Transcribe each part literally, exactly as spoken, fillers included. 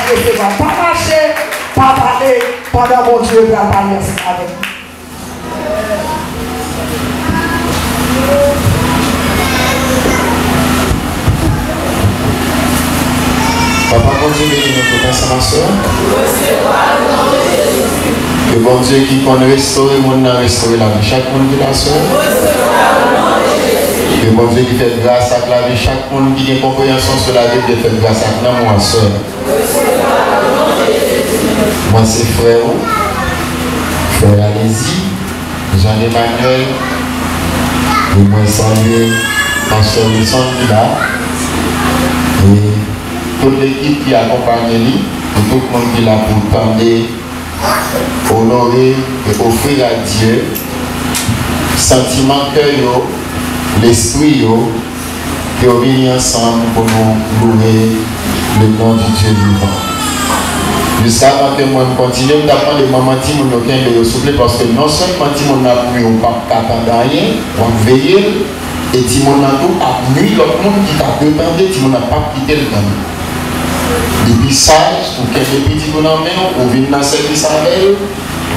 Resevwa. Pa mache, pa pale, pandan Bondye pral pale ansanm avèk nou. Papa Bondye beni nou tout ansanm aswè. Ke Bondye ki konn restore moun nan restore lavi chak moun ki la aswè. Ke Bondye ki fè gras ak lavi chak moun ki gen konpreyansyon sou lavi l, ke l fè gras ak nanm ou aswè. Mwen se frè ou, frè Alezi, Jean Emmanuel, e mwen salye pastè Wilson ki la, e tout lekip ki akonpanye li, e tout moun ki la pou tande, onore e ofri a Dye santiman kè yo, lespri yo, ke yo vini ansanm pou nou louwe le non di Dye vivan. Jiskavan ke mwen kontinye, m t ap mande manman timoun yo kenbe yo souple, paske non sèlman timoun nan ap ri, ou p ap ka tande anyen, w ap veye l, e timoun nan tou ap nwi lòt moun ki ta dwe tande, timoun nan p ap kite l tande. Li pi saj pou kenbe pitit ou nan men w, ou vin nan sèvis avè l,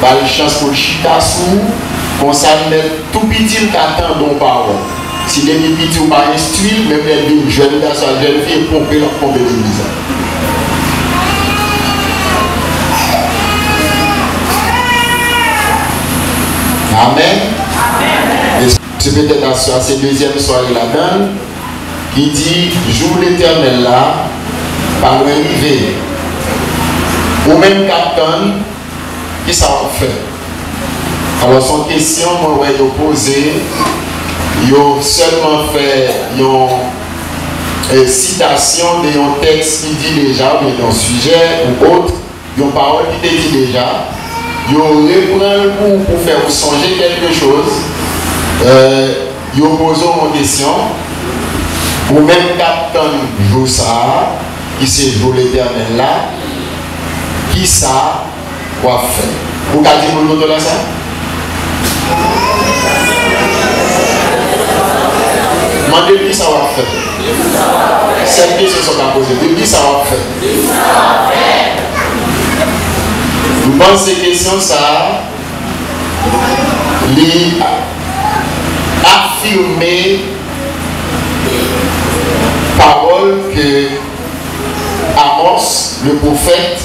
ba l chans pou l chita sou ou, konsa l mèt tou piti l ka tande yon pawòl. Si depi piti ou pa enstwi l, menm lè l vin jèn gason ak jèn fi, e ponpe l ap ponpe legliz la. Amèn. E se petèt aswè a se dezyèm sware ladan l ki di, jou Letènèl la pa lwen rive. Ou menm k ap tann, kisa w ap fè? Alò, se yon kesyon mwen wè yo poze, yo sèlman fè yon, eh, sitasyon de yon tèks ki di deja, oubyen de yon sijè ou ot, yon pawòl ki te di deja, yo reprann l pou, pou fè ou sonje kèlke choz, eh, yo poze w yon kesyon, ou menm k ap tann jou sa a, ki se jou Letènèl la, kisa w ap fè? Ou ka di moun kote w la sa? Mande l kisa w ap fè. Sèl kesyon sa w ka poze. Di l kisa w ap fè. M panse kesyon sa a, li afime pawòl ke Amos, le pwofèt,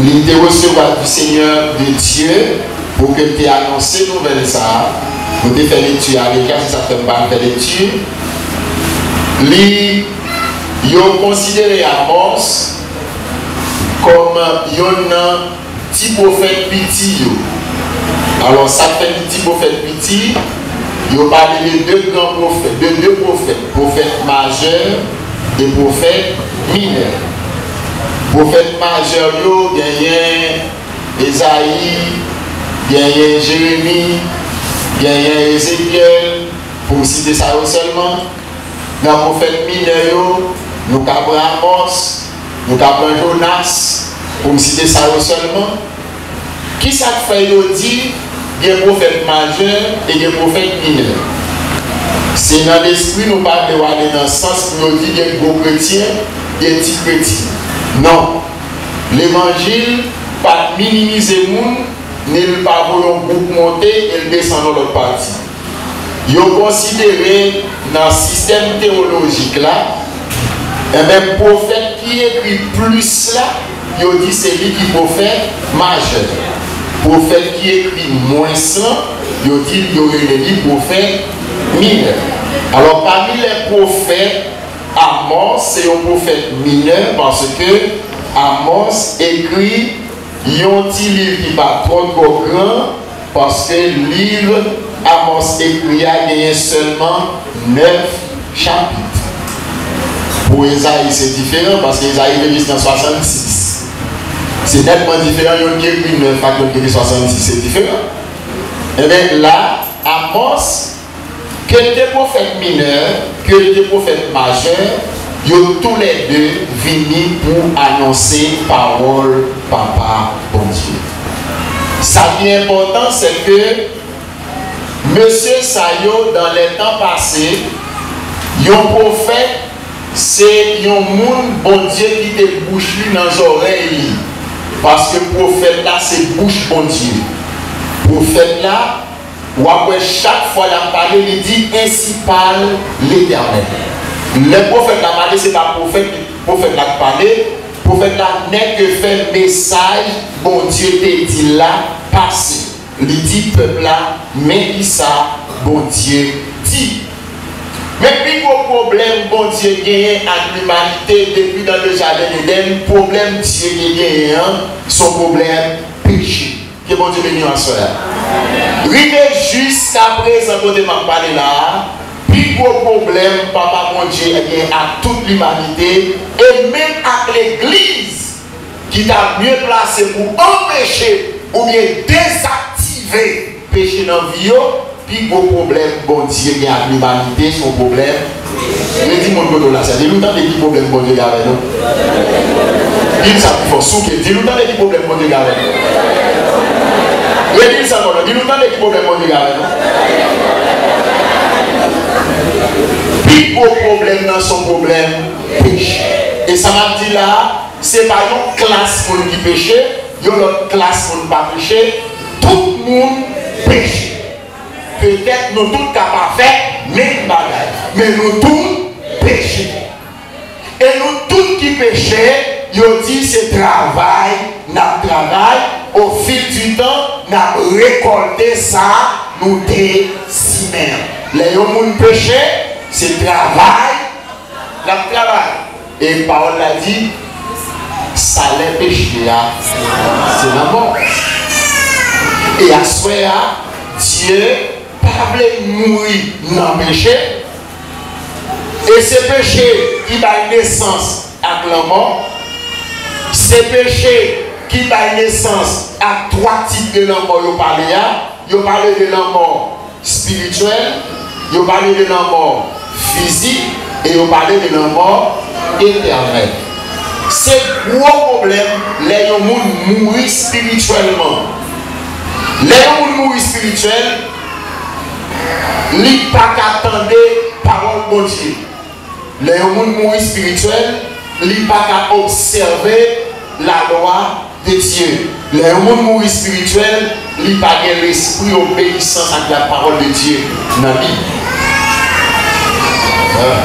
li te resevwa du Seigneur de Dieu pou ke l te anonse nouvèl sa a. Nou te fè lekti a deja, se sa k fè m pa al fè lekti. Li, yo konsidere Amos kòm yonn nan ti pwofèt piti yo. Alò, sa k fè li ti pwofèt piti, yo pale de de gran pwofèt, de de pwofèt, pwofèt majè e pwofèt minè. Pwofèt majè yo, genyen Ezayi, genyen Jeremi, genyen Ezekyèl, pou m site sa yo sèlman. Nan pwofèt minè yo, nou ka pran Amòs, nou ka pran Jonas, pou m site sa yo sèlman. Kisa k fè yo di gen pwofèt majè e gen pwofèt minè? Se nan lespri nou pa vle w ale nan sans pou yo di gen gwo kretyen, gen ti kretyen. Non. Levanjil pa minimize moun, ni l pa voye yon gwoup monte e l desann yon lòt pati. Yo konsidere nan sistèm teyolojik la, enben, pwofèt ki ekri plis la, yo di se li ki pwofèt majè. Pwofèt ki ekri mwens lan, yo di, yo rele li pwofèt minè. Alò, pami lè pwofèt, Amòs se yon pwofèt minè, paske Amòs ekri yon ti liv ki pa twò, twò gran, paske liv Amòs ekri a genyen sèlman nèf chapit. Pou Ezayi, se diferan, paske Ezayi te jis nan swasannsis. Se nètman diferan, youn ki ekri nèf ak lòt ki ekri swasannsis, se diferan. Enben, la, Amòs, ke l te pwofèt minè, ke l te pwofèt majè, yo toulède vini pou anonse pawòl Papa Bondye. Sa ki enpòtan, se ke mesye sa yo, dans les temps passés, yon pwofèt Se yon moun Bondye kite bouch li nan zòrèy li, paske pwofèt la se bouch Bondye. Pwofèt la, w ap wè chak fwa l ap pale, li di, "Ensi pale Letènèl." Lè pwofèt la pale, se pa pwofèt, pwofèt la k pale, pwofèt la nèk fè mesaj Bondye te di l la pase. Li di pèp la, "Men kisa Bondye di." Men pi gwo pwoblèm Bondye genyen ak limanite depi nan le jaden Edenn, pwoblèm Dye te genyen an, se yon pwoblèm peche. Ke Bondye beni w aswè a. Rive jiska prezan kote m ap pale la a, pi gwo pwoblèm Papa Bondye gen ak tout limanite, e menm ak legliz, ki ta byen plase pou anpeche oubyen dezaktive peche nan vi yo, pi gwo pwoblèm Bondye gen ak limanite, se yon pwoblèm. Redi moun kote w la, sa. Di l ou tande ki pwoblèm Bondye gen avè nou. Di l sa pi fò, souke. Di l ou tande ki pwoblèm Bondye gen avè nou. Redi l sa ankò non. Di l ou tande ki pwoblèm Bondye gen avè nou. Pi gwo pwoblèm nan se yon pwoblèm peche. E sa m ap di la a, se pa yon klas moun ki peche, yon lòt klas moun pa peche, tout moun peche. Petèt nou tout ka pa fè menm bagay, men nou tout peche. E nou tout ki peche, yo di se travay n ap travay, au fil du temps, n ap rekòlte sa nou te simen an. Lè yon moun peche, se travay l ap travay. E pawòl la di, salè peche a, se lanmò. E aswè a, Dye pa vle n mouri nan peche. E se peche ki bay nesans ak lanmò. Se peche ki bay nesans ak twa tip de lanmò yo pale a. Yo pale de lanmò espirityèl, yo pale de lanmò fizik, e yo pale de lanmò etènèl. Se gwo pwoblèm lè yon moun mouri espirityèlman. Lè yon moun mouri espirityèl, li pa ka tande pawòl Bondye. Lè yon moun mouri espirityèl, li pa ka obsève lalwa de Dye. Lè yon moun mouri espirityèl, li pa gen lespri obeyisans ak lapawòl de Dye nan li. Ah.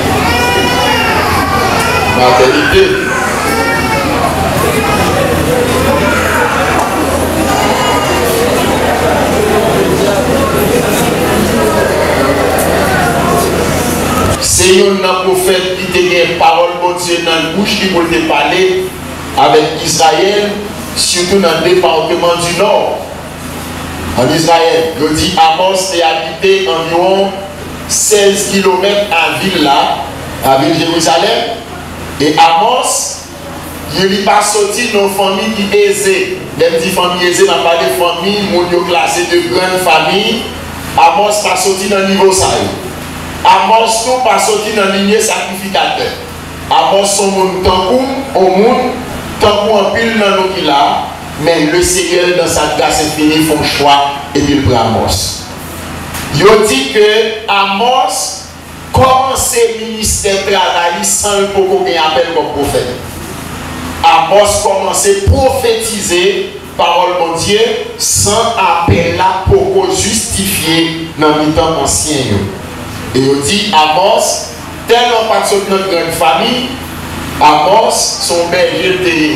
Matènite. Se youn nan pwofèt ki te gen pawòl Bondye nan bouch li pou l te pale avèk Izrayèl, sitou nan depatman di Nò. Ann Izrayèl, yo di Amòs te abite anviwon sèz kilomèt a vil la, a vil Jerizalèm, e Amòs, li pa soti nan fanmi ki eze. Lè m di fanmi eze, m ap pale fanmi moun yo klase de grann fanmi. Amòs pa soti nan nivo sa yo. Amòs tou pa soti nan linye sakrifikatè. Amòs se yon moun tankou m, yon moun tankou anpil nan nou ki la, men le Seigneur dans sa grâce infinie fè yon chwa epi l pran Amòs. Yo di ke Amòs kòmanse ministè travay li san l poko gen apèl kòm pwofèt. Amòs kòmanse pwofetize pawòl Bondye san apèl la poko jistifye nan mitan ansyen yo. E yo di Amòs, tèlman pa t sot nan grann fanmi, Amòs se yon bèje l te ye.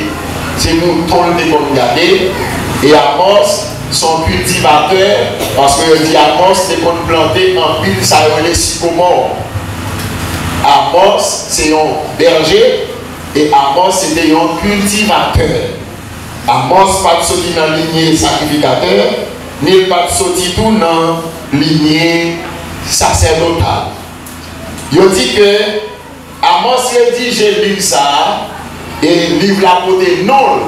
Se mouton l te konn gade. E Amòs se yon kiltivatè, paske yo di Amòs te konn plante anpil sa yo rele sikomò. Amòs se yon bèje e Amòs se te yon kiltivatè. Amòs pa t soti nan linye sakrifikatè, ni l pa t soti tou nan linye sasèdotal. Yo di ke Amòs redije liv sa a, e liv la pote non l.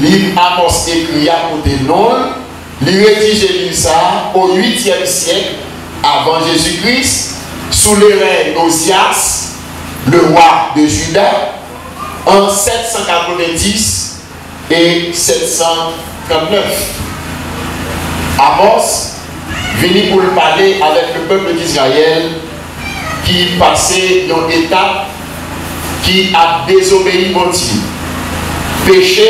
Liv Amòs ekri a pote non l. Li redije liv sa a o uityèm syèk avan Jezi Kris, sou le règne Ozyas, le roi de Juda, an sèt san katrevenndis e sèt san trannèf. Amòs vini pou l pale avèk le peuple d'Israël ki pase yon etap ki ap dezobeyi Bondye. Peche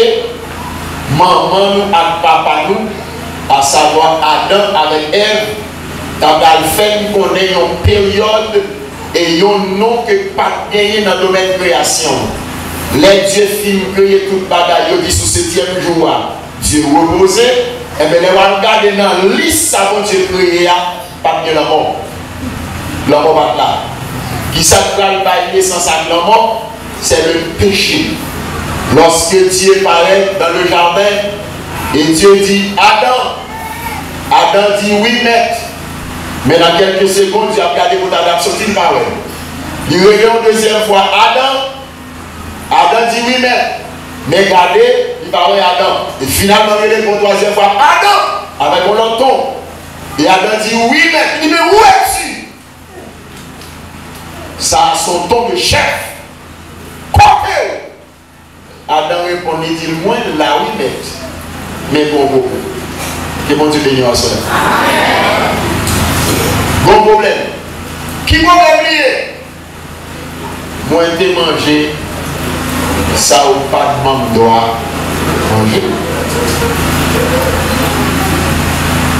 manman nou ak papa nou, asavwa Adan avèk Èv, ta pral fè n konnen yon peryòd e yon non ke pa t genyen nan domèn kreyasyon. Lè Dye fin kreye tout bagay, yo di sou setyèm jou a, Dye repoze. Enben, lè w al gade nan lis sa Bondye kreye a, pa t gen lanmò. Lanmò pa t la. Kisa k pral bay nesans ak lanmò? C'est le péché. Lorsque Dieu paraît dans le jardin, et Dieu dit, Adam, Adam di, wi, mèt. Men nan kèlke segonn, Dye ap gade kote Adam soti, li pa wè l. Li rele yon dezyèm fwa, Adam, Adan di, wi, mèt. Men gade, li pa wè Adan. E finalman, rele l pou yon twazyèm fwa, Adan! Avèk yon lòt ton. E Adan di, wi, mèt. Li di, men, où es-tu? Sa a se yon ton de chèf. Kote w? Adan reponn, li di, mwen la, wi, mèt. Men gon pwoblèm. Ke Bondye beni w aswè. Gon pwoblèm. Ki pwoblèm li ye? Mwen te manje sa ou pa t ban m dwa manje.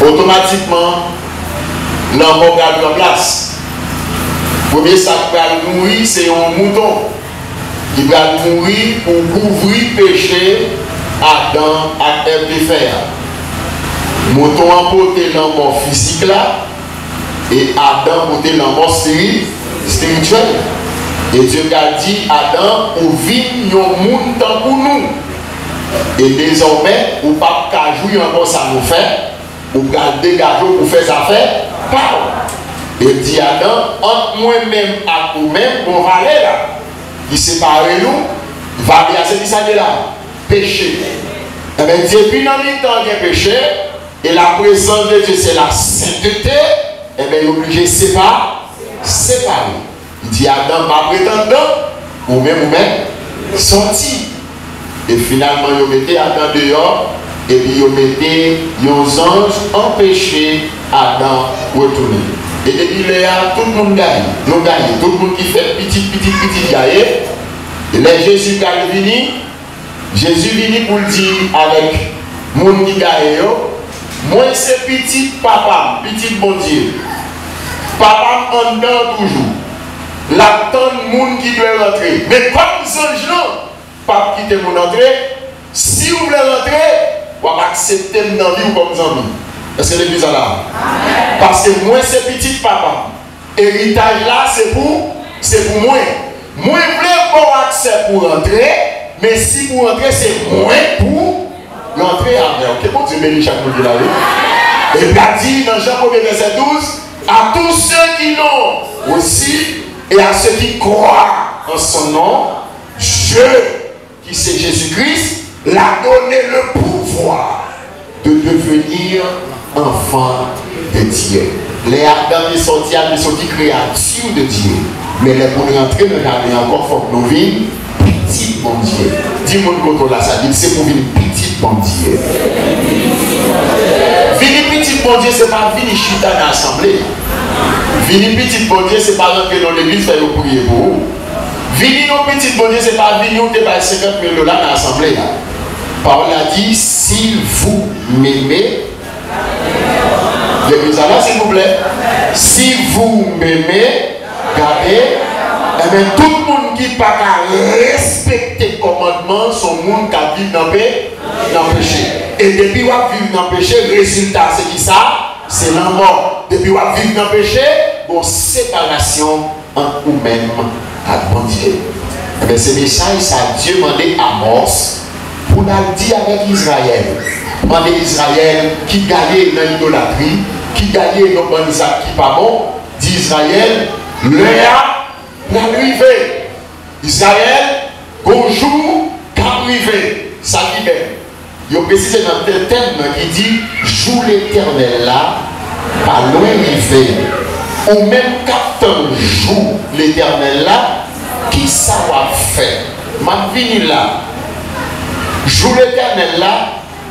Otomatikman, lanmò pral pran plas. Premye sa k pral mouri, se yon mouton. Li pral mouri pou kouvri peche Adan ak Èv te fè a. Mouton an pote lanmò fizik la, e Adan pote lanmò espiri-, espirityèl. E Dye pral di Adan, ou vin yon moun tankou nou. E dezòmè, ou p ap ka jwi ankò sa nou fè, ou pral degaje w pou fè zafè pa w. E l di Adan, ant mwen menm ak ou menm, gon vale la, ki separe nou. Vale a, se ki sa l ye la? Peche. Enben, depi nan mitan gen peche, e la prezans de Dye se la sentete, enben, yo oblije sepa-, separe. Li di Adan, m ap ret anndan, ou menm, ou menm, sòti. E finalman, yo mete Adan deyò, epi yo mete yon zanj anpeche Adan retounen. E depi lè a, tout moun gaye, nou gaye, tout moun ki fèt pitit, pitit, pitit gaye. E lè Jezi pral vini, Jezi vini pou l di avèk moun ki gaye yo, mwen se pitit Papa m, pitit Bondye. Papa m anndan toujou. L ap tann moun ki dwe rantre. Men kòm zanj lan p ap kite moun antre, si w vle rantre, w ap aksepte m nan vi w kòm zanmi. Èske legliz la la? Paske mwen se pitit Papa m. Eritaj la, se pou, se pou mwen. Mwen vle ba w aksè pou rantre, men si pou rantre, se mwen pou rantre avè w. Ke Bondye beni chak moun ki la, wi. E l di nan Jan premye vèsè douz, à tous ceux qui l'ont reçu et à ceux qui croient en son nom, je qui c'est Jésus-Christ, l'a donné le pouvoir de devenir enfant de Dieu. Lè Adan te sòti a, te sòti kreyati de Dye. Men lè pou n rantre nan jaden ankò, fòk nou vin pitit Bondye. Di moun kote w la sa, di l se pou vin pitit Bondye. Vini pitit Bondye, se pa vini chita nan asanble. Vini pitit Bondye, se pa rantre nan legliz, fè yo priye pou ou. Vini yon pitit Bondye, se pa vini ou te bay senkant mil dola nan asanble a. Pawòl la di, si vous m'aimez, legliz la la, silvouplè. Si vous m'aimez, gade, enben, tout moun ki pa ka respekte kòmandman, se yon moun k ap viv nan pe-, nan peche. E depi w ap viv nan peche, rezilta se ki sa? Se lanmò. Depi w ap viv nan peche, gon separasyon ant ou menm ak Bondye. Enben, se mesaj sa Dye mande Amòs pou l al di avèk Izrayèl. Mande Izrayèl ki gaye nan idolatri, ki gaye nan bann zak ki pa bon, di Izrayèl, lè a pral rive. Izrayèl, gon jou k ap rive. Sa ki bèl. Yo presize nan tè-, tèm nan ki di, jou Letènèl la pa lwen rive. Ou menm k ap tann jou Letènèl la, kisa w ap fè? M ap vini la. Jou Letènèl la,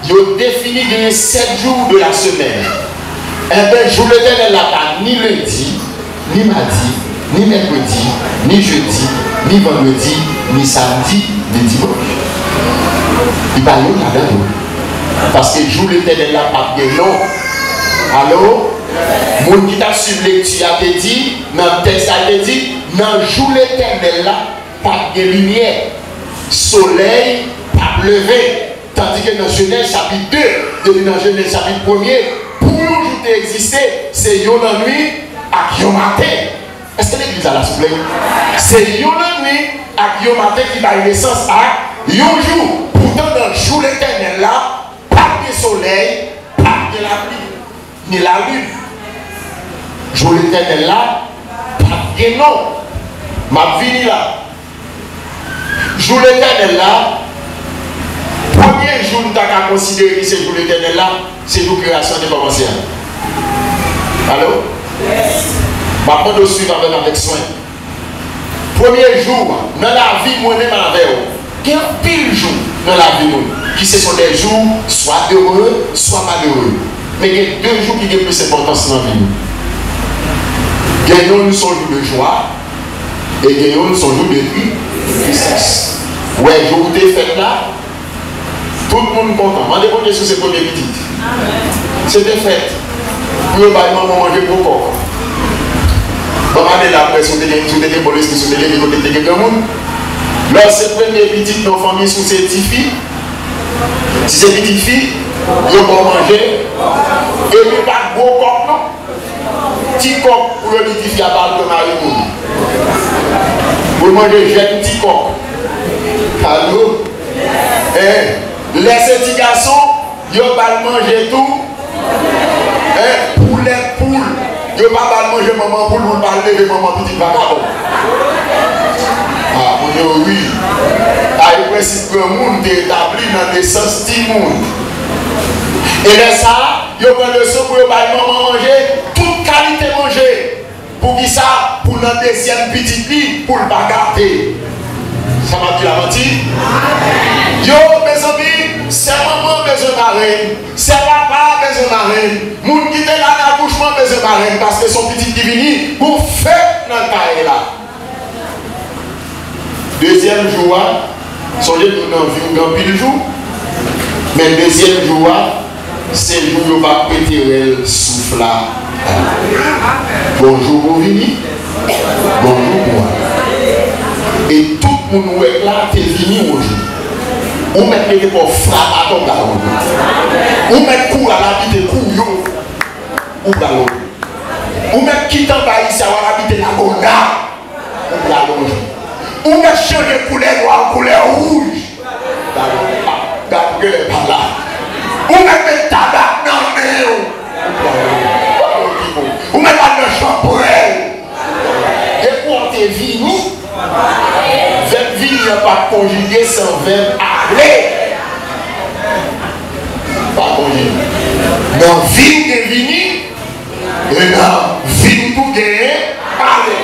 yo defini genyen sèt jou de la semèn. Enben, jou Letènèl la pa ni lendi, ni madi, Ni mèkredi, ni jedi, ni vandredi, ni samdi, ni dimanch. Li pa youn ladan yo. Paske jou Letènèl la p ap gen non. Alo? Moun ki t ap swiv lekti a te di, nan tèks la te di, nan jou Letènèl la, p ap gen limyè. Solèy p ap leve. Tandike nan Jenèz chapit de, depi nan Jenèz chapit premye, pou yon jou te egziste, se yon lannwit ak yon maten. Èske legliz la la, souple? Se yon lannwit ak yon maten ki bay nesans ak yon jou. Poutan, nan jou Letènèl la, p ap gen solèy, p ap gen lapli, ni lalin. Jou Letènèl la p ap gen non. M ap vini la. Jou Letènèl la, premye jou n ta ka konsidere ki se jou Letènèl la, se jou kreyasyon an te kòmanse a. Alo? M ap mande w swiv avè m avèk swen. Premye jou nan lavi mwen menm avè w, gen anpil jou nan lavi nou ki se son de jou swa ere, swa malere. Men gen de jou ki gen plis enpòtans nan vi nou. Gen youn se yon jou de jwa, e gen youn se yon jou de tri-, tristès. Ou wè, jou ou te fèt la, tout moun kontan. Mande Bondye si w se premye pitit. Se te fèt pou yo bay manman manje gwo kòk. Ban m ale la apre, si w te gen, si w te gen bon lespri, si w te gen kote te gen granmoun. Lè w se premye pitit nan fanmi, si w se tifi, si se pitit fi, yo ba w manje, epi pa gwo kòk non. Ti kòk pou yo di tifi a pa al pran mari moun. Pou l manje jèn ti kòk. Alo? Hein? Lè se ti gason, yo ba l manje tou. Hein? Poulèt poul. Yo pa ba l manje manman poul pou l pa al leve manman pitit vakabon. Ah, moun yo ri. Ay, prensip granmoun te etabli nan nesans timoun. E lè sa a, yo pran leson pou yo bay manman manje, tout kalite manje. Poukisa? Pou nan dezyèm pitit li, pou l pa gate. Sa m ap di la manti? Yo, mezanmi, sè manman bezwen marenn, sè papa bezwen marenn, moun ki te la nan akouchman bezwen marenn, paske se yon pitit ki vini, gon fèt nan kay la. Dezyèm jou a, sonje nou nan vi w gen anpil jou, men dezyèm jou a, se jou yo va pete rèl souf la. Bonjou pou vini, bonjou pou ale. E tout moun ou wè k la te vini yon jou. Ou mèt mete kò w frap atò w pral yon jou. Ou mèt kouri al abite kou yo, ou pral yon jou. Ou mèt kite anba isi a, w al abite Lagona. Ou pral yon jou. Ou mèt chanje koulè nwa an koulè wouj. Gad, gad, ou genlè pa la. Ou mèt met tabak nan men w. Ou pral yon jou. Ou mèt al nan chanpwèl. Depi w te vini, vèb vini an pa konjige san vèb ale. Pa konjige. Nan vi w gen vini, e nan vi w tou genyen ale.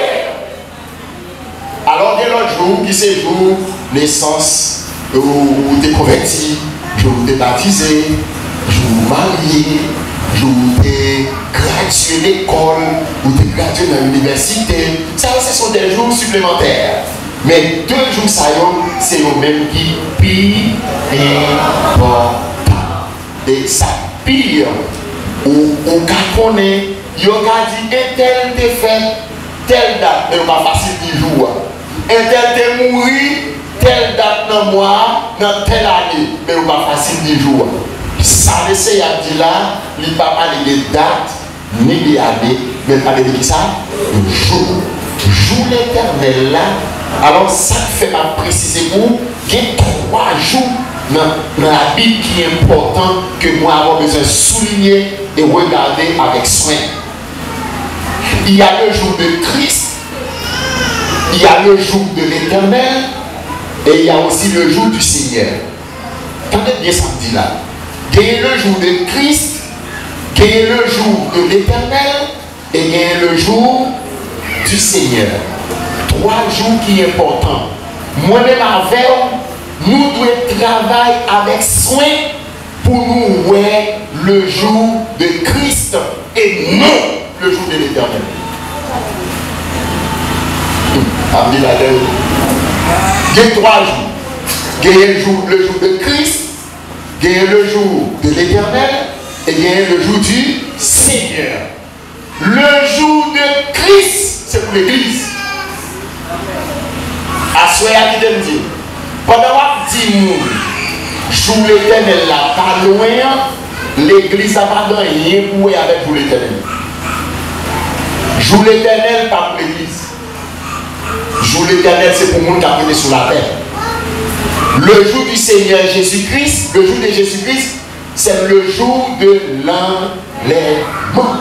Alò, gen lòt jou ki se jou nesans, ou, ou te konvèti, jou ou te batize, jou ou marye, jou ou te gradye lekòl, ou te gradye nan inivèsite. Sa yo se son de jou siplemantè. Men de jou sa yo, se yo menm ki pi enpòtan. E sa k pi, ou, ou ka konnen, yo ka di entèl te fèt tèl dat, men yo pa fasil di jou a. Entèl te mouri tèl dat nan mwa a, nan tèl ane, men yo pa fasil di jou a. Sa Leseyè ap di la, li pa pale de dat, ni de ane, men l pale de kisa? Jou. Jou Letènèl la. Alò, sa k fè m ap presize pou ou, gen twa jou nan, nan Labib ki enpòtan, ke mwen avè w bezwen soulinye e regade avèk swen. Il y a le jour de Christ, il y a le jour de l'Éternel, et il y a aussi le jour du Seigneur. Tande byen sa m di la. Genyen le jour de Christ, genyen le jour de l'Éternel, e genyen le jour du Seigneur. Twa jou ki enpòtan. Mwen menm avè w, nou dwe travay avèk swen pou nou wè le jour de Christ e non le jour de l'Éternel. M ap li ladan yo. Gen twa jou. Genyen jou, le jour de Christ, genyen le jour de l'Éternel, e genyen le jour du Seigneur. Le jour de Christ, se pou legliz. Aswè a, kite m di w, pandan w ap di moun jou Letènèl la pa lwen an, legliz la pa gen anyen pou wè avèk jou Letènèl. Jou Letènèl pa pou legliz. Jou Letènèl se pou moun k ap rete sou latè. Le jour du Seigneur Jésus-Christ, le jour de Jésus-Christ, c'est le jour de l'enlèvement.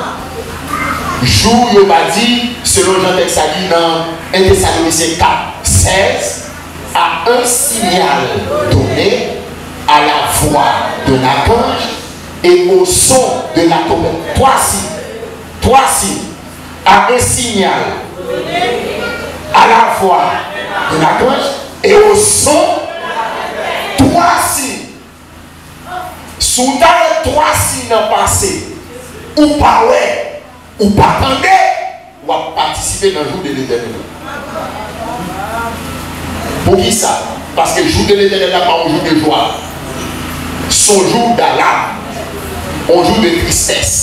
Jou yo va di, selon jan tèks la di nan en Tesalonisyen kat sèz, à un signal donné, à la voix d'un archange et au son de la trompette. Twa siy, twa siy, à un signal, à la voix d'un archange et au son, twa siy. Si w ta wè twa siy nan pase, ou pa wè, ou pa tande, w ap patisipe nan jou de Letènèl. Poukisa? Paske jou de Letènèl la pa yon jou de jwa. Se yon jou dalam, yon jou de tristès,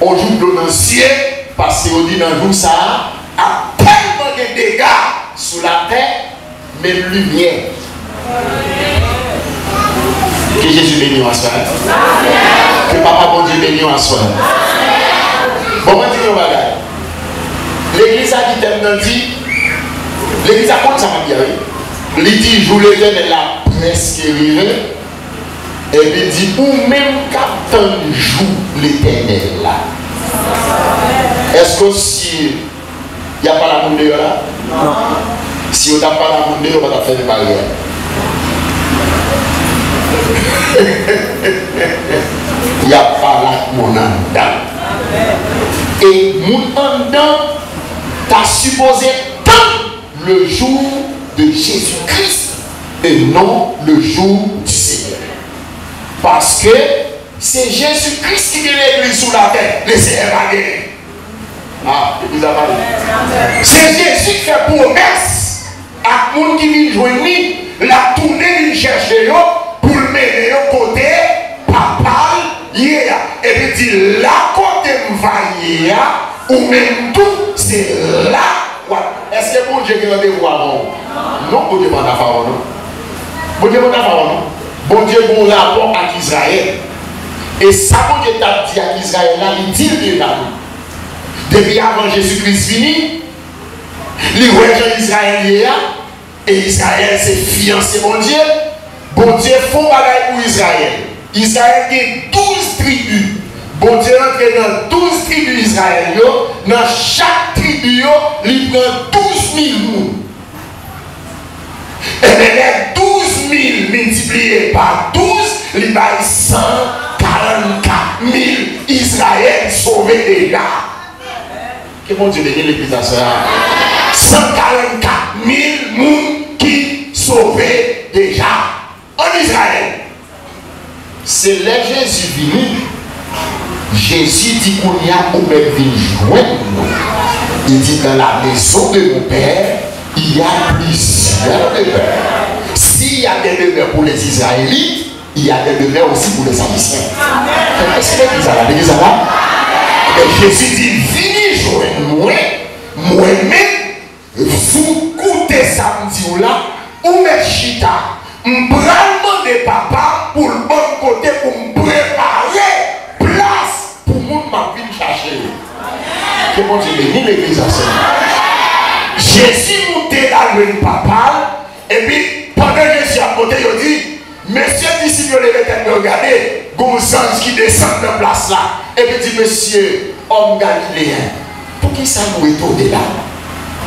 yon jou dlo nan zye, paske yo di nan jou sa a, ap tèlman gen dega sou latè, menm limyè. Ke Jezi beni w aswè a. Ke Papa Bondye beni w aswè a. Bon, mwen di nou yon bagay. Legliz la di tèm nan di, legliz la konn sa m ap di a, wi. Li di jou Letènèl la prèske rive. Epi di, ou menm k ap tann jou Letènèl la, èske w si y ap pale ak moun deyò la? Non. Si yo t ap pale ak moun deyò, yo pa t ap fèmen baryè a. Y ap pale ak moun anndan. E moun anndan ta sipoze tann le jour de Jésus-Christ et non le jour du Seigneur. Paske se Jezi Kris ki gen legliz sou latè, Lesenyè pa genyen. Ah, legliz la pale. Se Jezi ki fè pwomès ak moun ki vin jwenn li, l ap tounen vin chèche yo pou l mennen yo kote Papa l ye a. Epi di, la kote m va ye a, ou menm tou, se la w ap. Èske Bondye gen randevou avè w? Non, Bondye pa nan Farawon, non. Bondye pa nan Farawon, non. Bondye gen yon rapò ak Izrayèl. E sa Bondye t ap di ak Izrayèl la, li di l deja tou. Depi avan Jezi Kris vini, li wè jan Izrayèl ye a, e Izrayèl se fiyanse Bondye. Bondye fè yon bagay pou Izrayèl. Izrayèl gen douz tribi. Bondye rantre nan douz tribi Izrayèl yo. Nan chak tribi yo, li pran douz mil moun. Ebyen, lè douz mil miltipliye pa douz, li bay san karannkat mil Izrayèl sove deja. Ke Bondye beni legliz aswè a. San karannkat mil moun ki sove deja ann Izrayèl. Se lè Jezi vini, Jezi di, kounye a ou mèt vin jwenn mwen. Li di, dans la maison de mon Père, il y a plusieurs demeures. S'il y a des demeures pour les Israélites, il y a des demeures aussi pour les Haïtiens. Èske legliz la la? Legliz la la? Men Jezi di, vini jwenn mwen, mwen menm, si w koute sa m di w la, ou mèt chita. M pral mande Papa m pou l ban m kote pou m prepare plas pou moun m ap vin chache yo. Ke Bondye beni legliz aswè a. Jezi moute la jwenn Papa l, epi pandan Jezi ap monte, yo di, mesye disip yo leve tèt yo gade, gen yon zanj ki desann nan plas la, epi di, mesye, òm galileyen, poukisa nou etone la?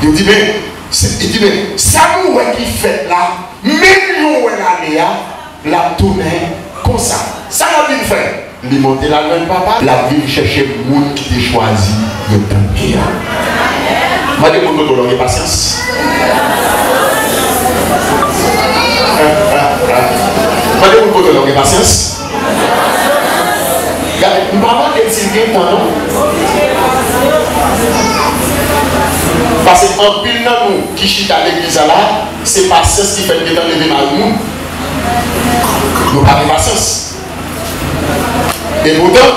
Yo di, men, se, li di, men, sa nou wè ki fèt la, menm jan w wè l ale a, l ap tounen konsa. Sa l ap vin fè? Li monte l al jwenn Papa l, l ap vin chèche moun ki te chwazi yo tann li a. Mande moun kote w la, w gen pasyans? Mande moun kote w la, w gen pasyans? Gade, m pa mande l si l gen tan, non. Paske anpil nan nou ki chita legliz la la, se pasyans ki fè n gentan leve mari moun. Nou pa gen pasyans. Epoutan,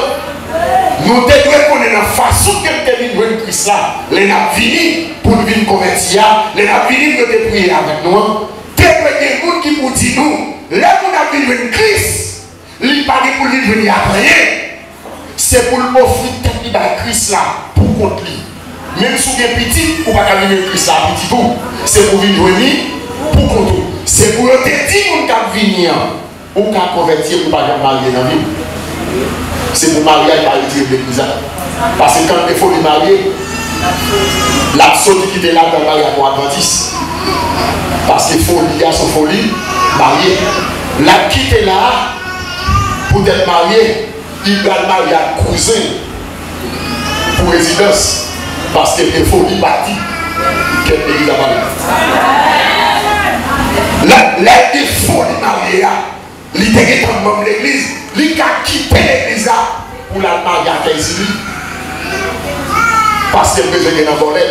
nou te dwe konnen nan fason ke n te vin jwenn Kris la, lè n ap vini pou n vin konvèti a, lè n ap vini pou yo te priye avèk nou an, te dwe gen moun ki pou di nou, lè moun ap vin jwenn Kris, li pa gen pou l vin jwenn li ak anyen. Se pou l ofri tèt li bay Kris la pou kont li. Menm si w gen pitit, ou pa ka vin jwenn Kris la ak pitit ou. Se pou w vin jwenn li pou kont ou. Se pou yo te di moun k ap vini an, ou ka konvèti epi ou pa janm marye nan vi w. Se pou maryaj pa retire l legliz la. Paske kan l te foli marye, l ap soti kite la pou l al marye ak yon advantis. Paske foli a se yon foli marye. L ap kite la poutèt marye, li pral marye ak kouzen pou rezidans. Paske l te foli pati kèt legliz la pale. Lè, lè l te foli marye a, li te gentan manm legliz, li ka kite legliz la pou l al marye ak Èzili. Paske l bezwen gen nan vòlè.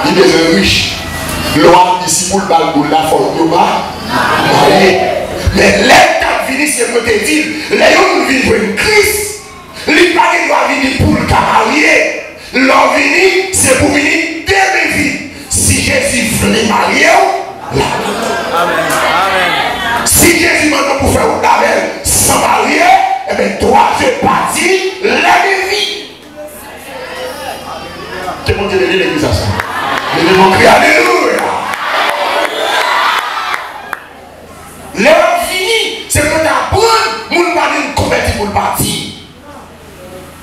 Li bezwen rich. Lwa di si pou l ba l boul la, fò l yo ba marye. Men lè l t ap vini, se mwen te di l, lè yon moun vin jwenn Kris, li pa gen dwa vini pou l ka marye. Lè w vini, se pou vini de men vide. Si Jezi vle marye w, l ap. Amèn. Amèn. Si Jezi mande w pou fè wout avè l san marye, ebyen, dwa je pati, lè men vide. Ke Bondye beni legliz la sa. Beni mon kri, alelouya. Lè w ap vini, se pou w ta aprann, moun pa vin konvèti pou l pati.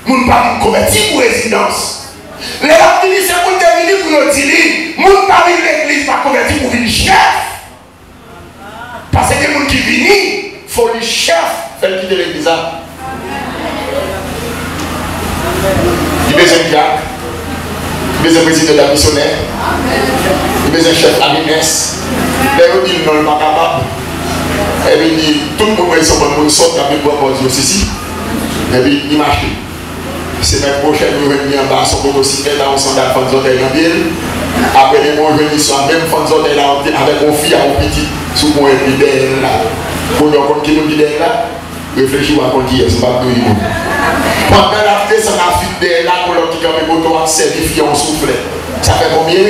Moun pa vin konvèti pou rezidans. Lè l ap vini, se pou l te vini pou yo di li, moun pa vin legliz pa konvèti pou vin chèf. Paske gen moun ki vini, foli chèf fè l kite legliz la. Li bezwen dyak, li bezwen prezidan damisyonè, li bezwen chèf lamines. Lè yo di l non, l pa kapab. Epi l di, tout moun wè l se yon bann moun sòt k ap vin pran pòz yo sisi. Epi li mache. Semèn pwochèn, nou jwenn li anba sou motosiklèt ak yon sandal fann zòtèy nan pye l. Apre demen, w jwenn li sou menm fann zòtèy la avèk yon fi ak yon pitit sou ponyèt li dèyè l la. Kounye a, w konn ki moun ki dèyè l la? Reflechi, w a konn kiyès, m p ap di w moun. Pandan l ap desann avèk fi dèyè l la, gon lòt ki kanpe kote w ap sèvi fi a yon souflèt. Sa fè konbyen?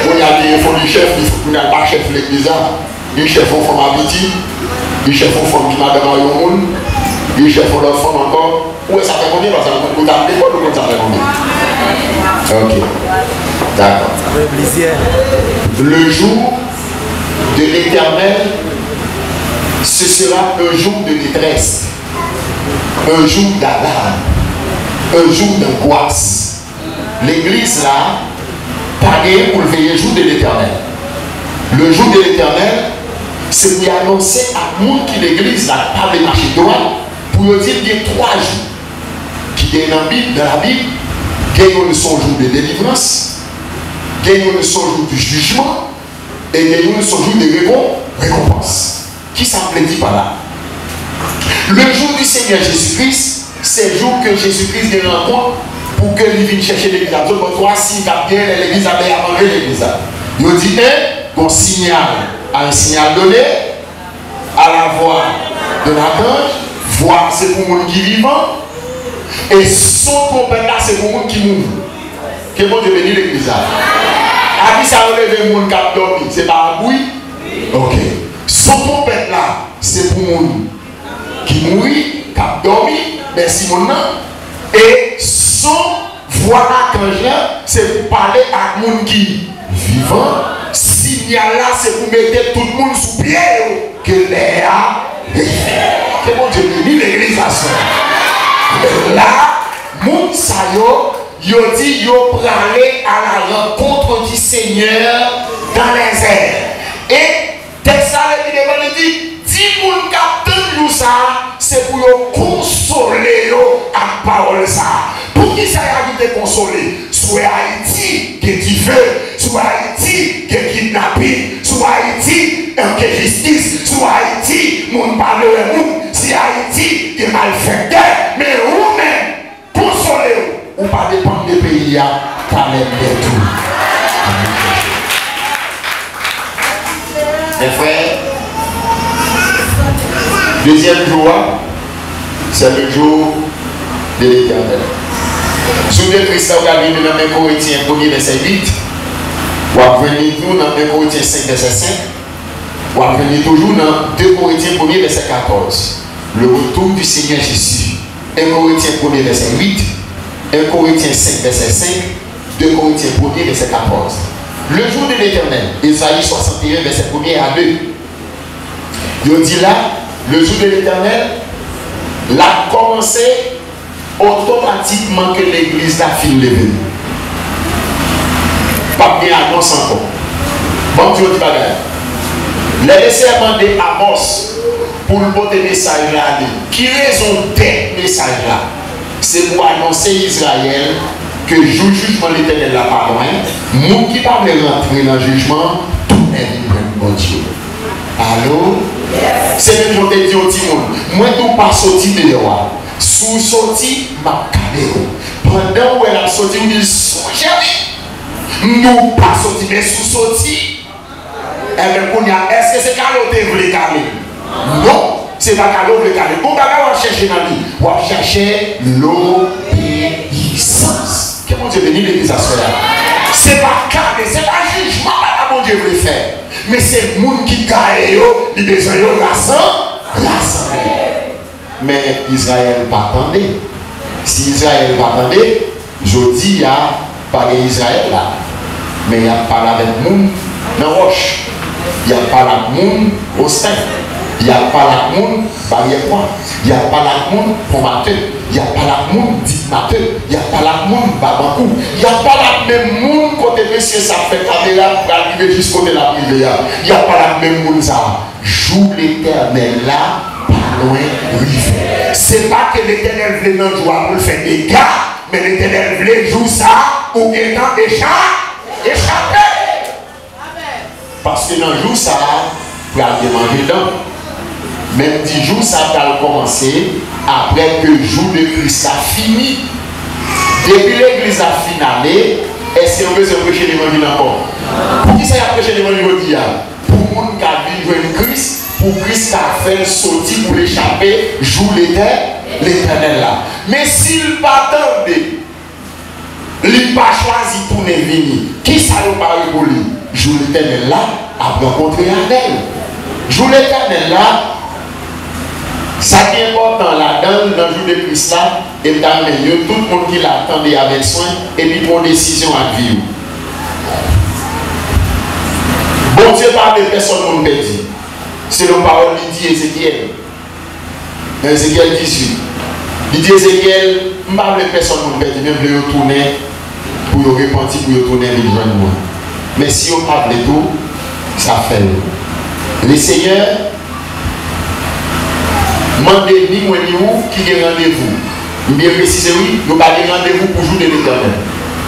Kounye a, li gen foli chèf, li fout kounye a l pa chèf legliz la. Li chèf yon fanm a pitit, li chèf yon fanm ki madanm a yon moun, li chèf yon lòt fanm ankò. Ou wè sa fè konbyen? Paske ou t al lekòl, ou konn sa fè konbyen. Ok. Dakò. Sa fè plizyè. Le jour de l'Éternel, ce sera un jour de détresse, un jour d'alarme, un jour d'angoisse. Legliz la pa genyen pou l veye jou de Letènèl. Le jour de l'Éternel, se pou y anonse ak moun ki legliz la k pa vle mache dwat, pou yo di l gen twa jou ki genyen nan Bib, nan Labib. Gen youn se yon jou de delivrans, gen youn se yon jou de jijman, e gen youn se yon jou de regon-, rekonpans. Kisa m vle di pa la? Le jour du Seigneur Jésus-Christ, se jou ke Jezikri gen rankont pou ke li vin chèche legliz la. Zòt wè twa siy k ap genyen lè legliz la, lè y ap antre legliz la. Yo di, en, gon sinyal, a un signal donné, à la voix d'un archange, vwa se pou moun ki vivan, e son twonpèt la se pou moun ki mouri. Ke Bondye beni legliz la. A kisa yo leve moun k ap dòmi? Se pa ak bri? Ok. Son twonpèt la, se pou moun ki mouri, k ap dòmi, mèsi moun nan. E son vwa akanj lan, se pou pale ak moun ki vivan. Sinyal la, se pou mete tout moun sou pye yo, ke lè a rive. Ke Bondye beni legliz la, sè. La, moun sa yo, yo di yo prale à la rencontre du Seigneur dans les airs. E tèks la ale pi devan, li di, di moun k ap tann jou sa a, se pou yo konsole yo ak pawòl sa a. Poukisa y ajoute konsole? Si w wè Ayiti, gen dife. Si w wè Ayiti, gen kidnapin. Si w wè Ayiti, enjistis. Si w wè Ayiti, moun pa vle wè moun. Si Ayiti, gen malfektè. Men ou menm, konsole w. Ou pa depann de peyi a, talè m dèt ou. Mes frères, deuxième jour, c'est le jour de l'Éternel. Jou de Kris la, w pral jwenn li nan en Korentyen premye vèsè uit. W ap jwenn li tou nan en Korentyen senk vèsè senk. W ap jwenn li toujou nan de Korentyen premye vèsè katòz. Le retour du Seigneur Jésus. En Korentyen premye vèsè uit, en Korentyen senk vèsè senk, de Korentyen premye vèsè katòz. Le jour de l'Éternel, Ezayi swasanteyen vèsè premye a de. Yo di la, le jour de l'Éternel, l ap kòmanse otomatikman ke legliz la fin leve. P ap gen anons ankò. Ban m di w yon ti bagay. Lè Lesenyè mande Amòs pou l pote mesaj la ale, ki rezon dèt mesaj la? Se pou anonse Izrayèl ke jou jijman Letènèl la pa lwen, moun ki pa vle rantre nan jijman, tounen vin jwenn Bondye. Alo? Se menm jan w te di yon timoun, mwen di w pa soti deyò a. Si w soti, m ap kale w. Pandan w wè l ap soti, w di l, sonje wi. M di w pa soti, men si w soti, enben kounye a, èske se kale w te vle kale? Non, se pa kale w vle kale. Gon bagay w ap chèche nan li. W ap chèche lobeyisans. Ke Bondye beni legliz aswè a. Se pa kale, se pa jijman papa Bondye vle fè. Men se moun ki gaye yo, li bezwen yo rasan-, rasanble. Men Izrayèl pa tande. Si Izrayèl pa tande, jodi a pa gen Izrayèl la. Men y ap pale avèk moun nan Wòch. Y ap pale ak moun Osten. Y ap pale ak moun Baryè Pwa. Y ap pale ak moun Pon Mate. Y ap pale ak moun Dit Mate. Y ap pale ak moun Babankou. Y ap pale ak menm moun kote mesye sa ap fè kamera pral rive jis kote l ap rive a. Y ap pale ak menm moun sa a. Jou Letènèl la pa lwen rive. Se pa ke Letènèl vle nan jou a pou l fè dega, men Letènèl vle jou sa a ou gentan echa-, echape. Paske nan jou sa a, pral gen manje dan. Men m di jou sa a pral kòmanse apre ke jou de Kris la fini. Depi legliz la fin ale, èske yo bezwen preche levanjil ankò? Poukisa y ap preche levanjil jodi a? Pou moun ka vin jwenn Kris, pou Kris ka fè l soti pou l echape jou Letè-, Letènèl la. Men si l pa tande, li pa chwazi tounen vini, kisa yo pare pou li? Jou Letènèl la ap rankontre avè l. Jou Letènèl la, sa ki enpòtan ladan l nan jou de Kris la, e m ta renmen yo, tout moun ki la, tande avèk swen, epi pran desizyon ak vi w. Bondye pa vle pèsonn moun pèdi. Selon pawòl li di Ezekyèl, nan Ezekyèl dizuit, li di Ezekyèl, m pa vle pèsonn moun pèdi, men m vle yo tounen, pou yo repanti, pou yo tounen vin jwenn mwen. Men si yo pa vle tou, sa fè yo. Lesenyè mande ni mwen ni ou ki gen randevou. M byen presize wi, nou pa gen randevou pou jou de Letènèl,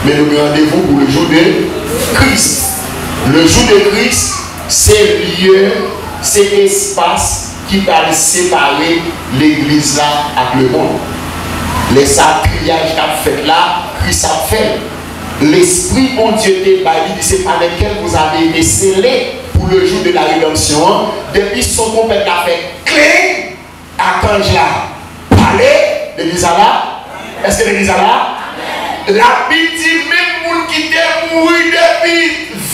men nou gen randevou pou le jou de Kris. Le jou de Kris, se lye, se espas ki pral separe legliz la ak lemonn. Lè sa triyaj k ap fèt la, Kris ap fè l. Lespri Bondye te bay li, di, c'est par lesquels vous avez été scellés pour le jour de la rédemption. Depi son twonpèt la fè kling, akanj la pale, legliz la la. Èske legliz la la? Labib di menm moun ki te mouri depi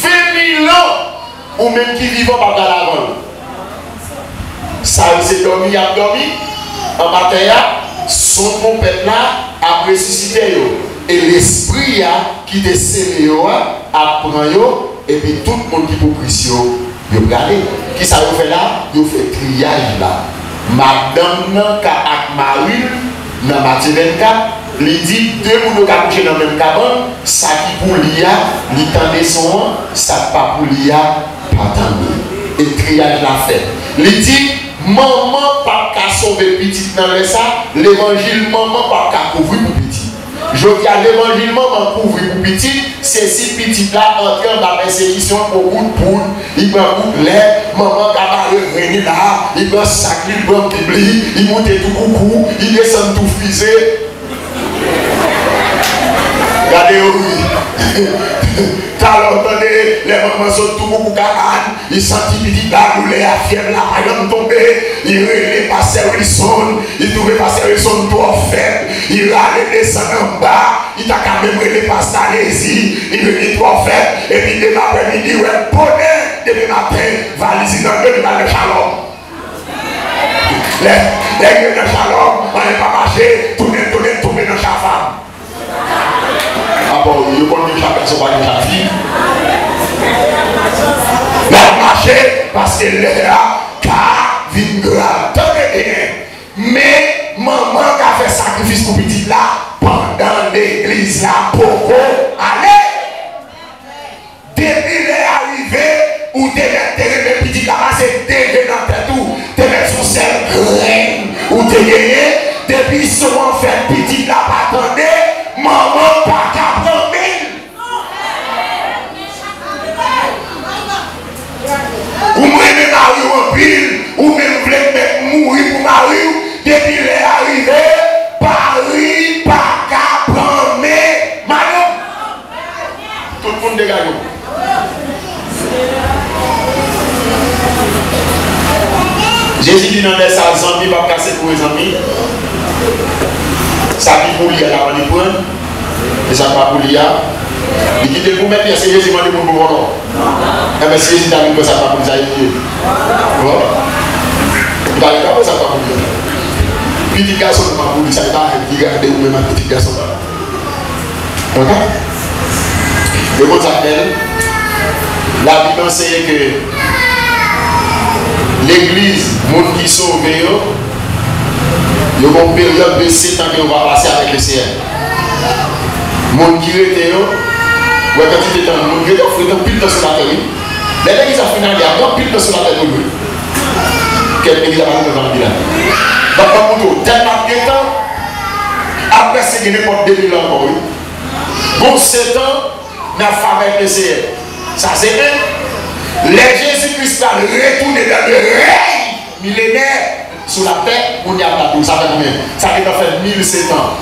ven mil an, ou menm ki vivan pa pral avan l. Sa yo se dòmi y ap dòmi anba tè a, son twonpèt la ap resisite yo, e lespri a ki te sele yo a ap pran yo, epi tout moun ki pou Kris yo, yo prale. Kisa yo fè la? Yo fè triyaj la. Madanm nan ka ak mari l nan Matye vennkat, li di de moun yo ka kouche nan menm kabann, sa ki pou li a, li tande son an, sa k pa pou li a, pa tande. E triyaj la fèt. Li di, manman p ap ka sove pitit nan lè sa, levanjil manman p ap ka kouvri pou pitit. Jodi a, levanjil manman kouvri pou pitit, se si pitit la antre anba pèsekisyon, pran kout poud, li pran kout lè, manman ka bare grenn li la, li pran sak li, li pran bib li, li moute tou koukou, li desann tou frize. Gade yo ri. Talè w tande lè manman sot tou boubou kabann, li santi pitit la, doulè a, fyèv la pa janm tonbe, li rele pastè Wilson, li twouve pastè Wilson twò fèb, li rale desann anba, li ta ka menm rele pastè Alezi, li vin li twò fèb, epi demen aprèmidi, wè bonè, demen maten, valiz li nan men, li pral nan Shalom. Lè, lè li nan Shalom, anyen pa mache, tounen, tounen, tonbe nan Shafam. Abò, yo konn gen chak gason pa gen chak fi. L ap mache, paske lè a ka vin grav. Tande byen, men manman ka fè sakrifis pou pitit la pandan legliz la poko ale. Depi lè a rive, ou te mèt te renmen pitit la pase de je nan tèt ou, te mèt se yon sèl grenn ou te genyen, depi son an fèt pitit la pa tande, manman pa ka pran men l. Ou renmen mari w anpil, ou menm vle mèt mouri pou mari w, depi lè a rive, mari pa ka pran men madanm. Tout moun degaje w. Jezi di nan lè sa a, zanmi p ap ka sekoure zanmi. Sa ki pou li a, l ap annik pran. E sa k pa pou li a, li kite l pou mèt li a. Se Jezi mande moun pou vòlò. Enben, si Jezi ta vin pran sa k pa pou li, sa Jezi ye? Bon. Li pa vin pran sa k pa pou li a. Pitit gason l pa pou li, sa e pa ki gade ou menm ak pitit gason pa. Ok? Yo konn sa k bèl. Labib anseye ke legliz, moun ki sove yo, yo gen yon peryòd de setan ke yo va pase avèk Lesenyè. Moun ki rete yo, wè kantite tan moun ki rete, yo rete anpil tan sou latè, wi. Lè legliz la fin ale, ap gen anpil tan sou latè pou nou. Kèk legliz ap ap gen tan anpil la. Donk, ban m montre w, tèlman ap gen tan, ap prèske gen nenpòt de mil ankò, wi. Bon, setan, n ap fè avèk Lesenyè. Sa se en. Lè Jezi Kris pral retounen dan le rèy milenè sou latè, kounye a m ap di w sa fè konbyen? Sa gentan fè mil setan.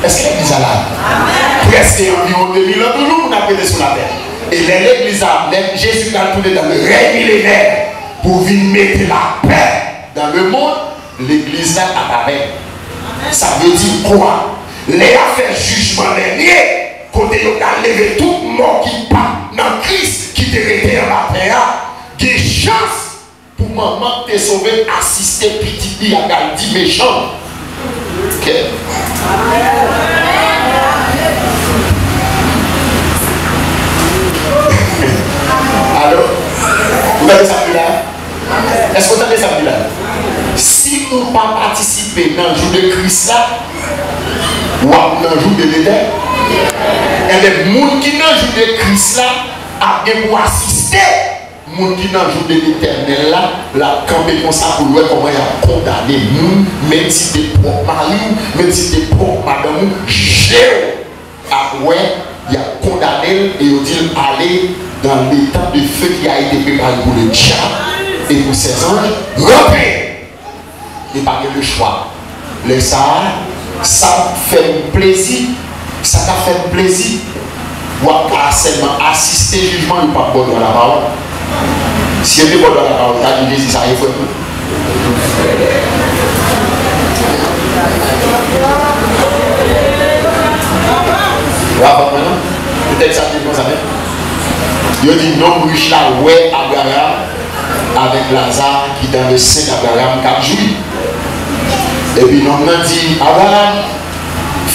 Èske legliz la la? Prèske anviwon de mil an toujou moun ap rete sou latè. E lè legliz la, lè Jezi pral tounen dan le rèy milenè pou vin mete lapè dan le mond, legliz la ap avè l. Sa vle di kwa? Lè y ap fè jijman dènye, kote yo pral leve tout mò ki pa t nan Kris, ki te rete anba tè a, gen chans pou manman k te sove asiste pitit li a pral di mechan. Ok? Alo? Ou tande sa m di la? Èske w tande sa m di la? Si ou pa patisipe nan jou de Kris la, w ap nan jou de Letè-, enben, moun ki nan jou de Kris la ap gen pou asiste moun ki nan jou de Letènèl la, l ap kanpe konsa pou l wè kòman y ap kondane moun, menm si te pwòp mari w, menm si te pwòp madanm ou, je w ap wè, y ap kondane l e yo di l, allez dans l'étang de feu qui a été préparé pour le diable et pour ses anges, rampez! Li pa gen lechwa. Lè sa a, sa k fè m plezi, sa k ap fè m plezi, w ap ka sèlman asiste jijman, yo p ap ba w dwa lapawòl. Si yo te ba w dwa lapawòl, ta di Jezi sa ye frè m. W ap konprann, non? Petèt sa te konsa menm. Yo di nonm rich la wè Abraram avèk Laza ki dan le sen d Abraram k ap jwi. Epi nonm nan di, Abraram,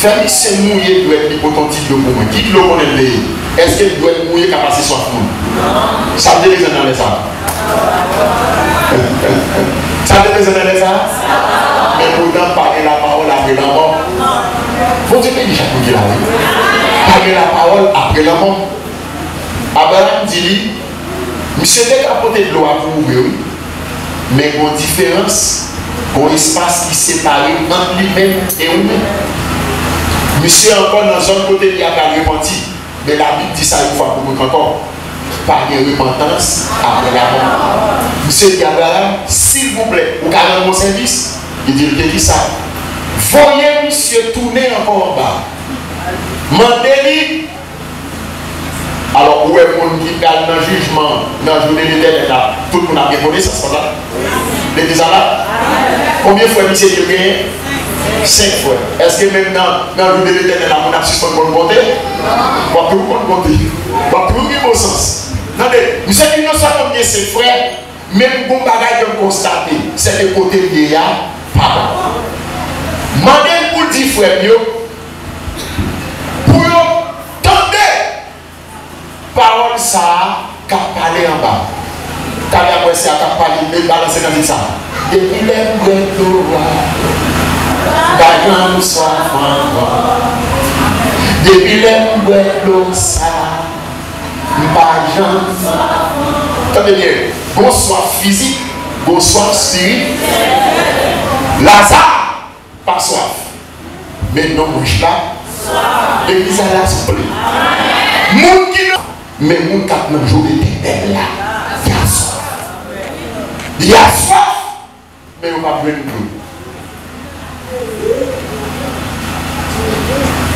fè misye mouye dwèt li pote yon ti dlo pou mwen. Ki dlo konnen l te ye? Èske dwèt mouye ka pase swaf moun? Sa l te bezwen nan lè sa a? Sa l te bezwen nan lè sa a? Men poutan, pa gen lapawòl apre lanmò. Bondye beni chak moun ki la, wi. Pa gen lapawòl apre lanmò. Abraram di li, misye te ka pote dlo a pou ou vre, wi. Men gon diferans, gon espas ki separe ant li menm e ou menm. Misye ankò nan zòn kote li a pral repanti. Men Labib di sa yon fwa pou tout ankò. Pa gen repantans apre lanmò. Misye di Abraram, silvouplè, ou ka rann mwen sèvis? Li di l, de kisa? Voye misye tounen ankò anba. Mande li. Alò, ou wè moun ki pral nan jijman, nan jou de Letènèl la, tout moun ap gen konesans konsa? Legliz la la? Konbyen frè misye di l genyen? Senk frè. Èske menm nan, nan jou de Letènèl la, moun ap sispann konn konte? W ap toujou konn konte. W ap toujou gen bon sans. Tande, misye di non sèlman m gen senk frè, men m gon bagay ke m konstate, se ke kote m ye a pa bon. Mande l pou l di frè m yo, pou yo tande pawòl sa a k ap pale anba. Talè a m wè se a k ap pale, men balanse kantik sa a. Depi lè m bwè dlo a, m pa janm swaf ankò. Depi lè m bwè dlo sa a, m pa janm. Tande byen, gon swaf fizik, gon swaf espirityèl. Laza pa swaf. Men non mouch la, legliz la la souple. Moun ki nan, men moun k ap nan jou Letènèl la, y a swaf. Y a swaf, men yo p ap jwenn dlo.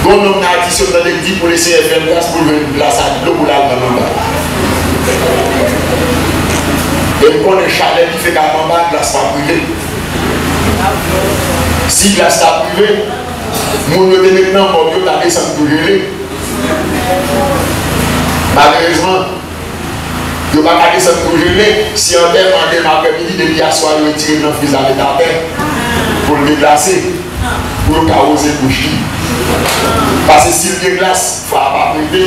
Gon nonm nan Adisyon m tande k di pou Lesenyè fè l gras pou l jwenn glas ak dlo pou l al nan anba. E m konnen chalè ki fè k ap anba, glas p ap rive. Si glas t ap rive, moun yo te met nan mòg yo ta desann tou jele. Malerezman, yo pa ka desann tou jele. Si antèman demen aprèmidi, depi aswè yo retire l nan friz la met atè pou l deglase, pou yo ka woze kouch li. Paske si l gen glas, fwa a p ap rete.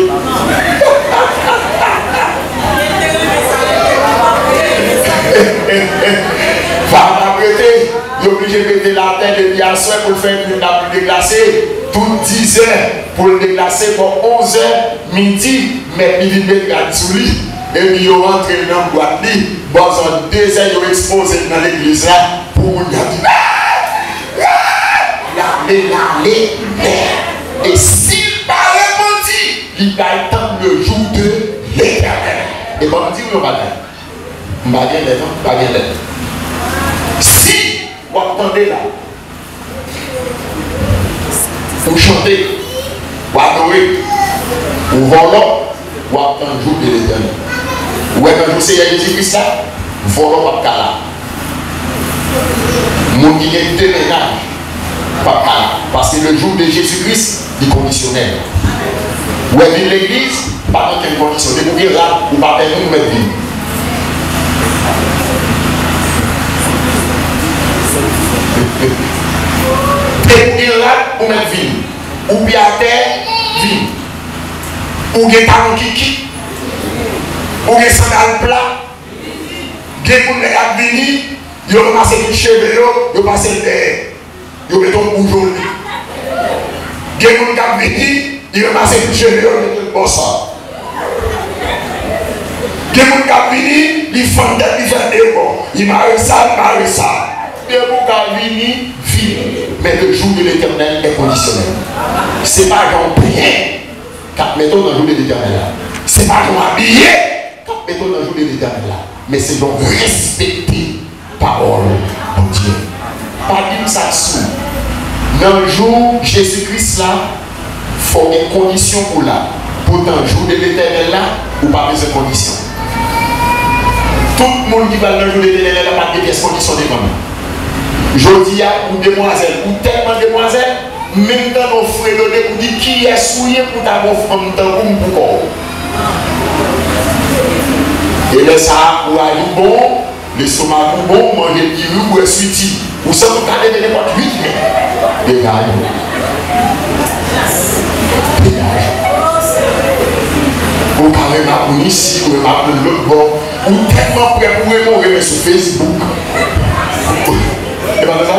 Fwa a p ap rete. Yo oblije mete l atè depi aswè pou l fè lwil la pou l deglase. Tout dizè pou l deglase, bò onzè midi, mèt li vin met rad sou li. Epi yo rantre l nan bwat li. Bò zòn dezè, yo ekspoze l nan legliz la pou moun yo di, "Ah! Ah!" L ale, l ale, men, e si l pa repanti, li pral tann le jour de l'Éternel. E ban m di w yon bagay. M pa gen lè, non, m pa gen lè. Si w ap tande la, ou chante, ou adore, ou vòlò, w ap tann jou de Letènèl. Ou wè nan jou Seyè Jezi Kris la, vòlò p ap ka la. Moun ki gen de mennaj p ap ka la. Paske le jou de Jezi Kris, li kondisyonèl. Ou wè vin legliz, pa gen okenn kondisyon. Depi w gen rad, ou pa pè moun, ou mèt vin. Depi w gen rad, ou mèt vin. Ou pye atè, vin. Ou gen talon kikit, ou gen sandal pla, gen moun lè y ap vini, yo ranmase tout cheve yo, yo pase l dèyè. Yo mete yon boujon li. Gen moun k ap vini, li ranmase tout cheve yo, li mete l bò sa. Gen moun k ap vini, li fann tèt li fè de bò. Li mare sa, li mare sa. Depi w ka vini, vini. Men le jour de l'Éternel est conditionnel. Se pa jan w penyen k ap mete w nan jou de Letènèl la. Se pa jan w abiye k ap mete w nan jou de Letènèl la. Men se jan w respekte pawòl Bondye. Pa di m sa k sou. Nan jou Jezi Kris la, fò w gen kondisyon pou w la. Poutan, jou de Letènèl la, ou pa bezwen kondisyon. Tout moun ki pral nan jou de Letènèl la, pa t gen pyès kondisyon devan l. Jodi a, ou demwazèl, ou tèlman demwazèl, menm tande w fredone pou di kiyès ou ye pou ta gon fanm tankou m pou kò w. E lè sa a, kouraj ou bon, lestomak ou bon, ou manje diri, ou bwè switi. Ou santi w ka leve nenpòt uit mèt. Degaj ou. Degaj ou. Ou ka renmen ak moun isi, ou renmen ak moun lòt bò. Ou tèlman prè pou renmen, ou renmen sou Facebook. E pa sa?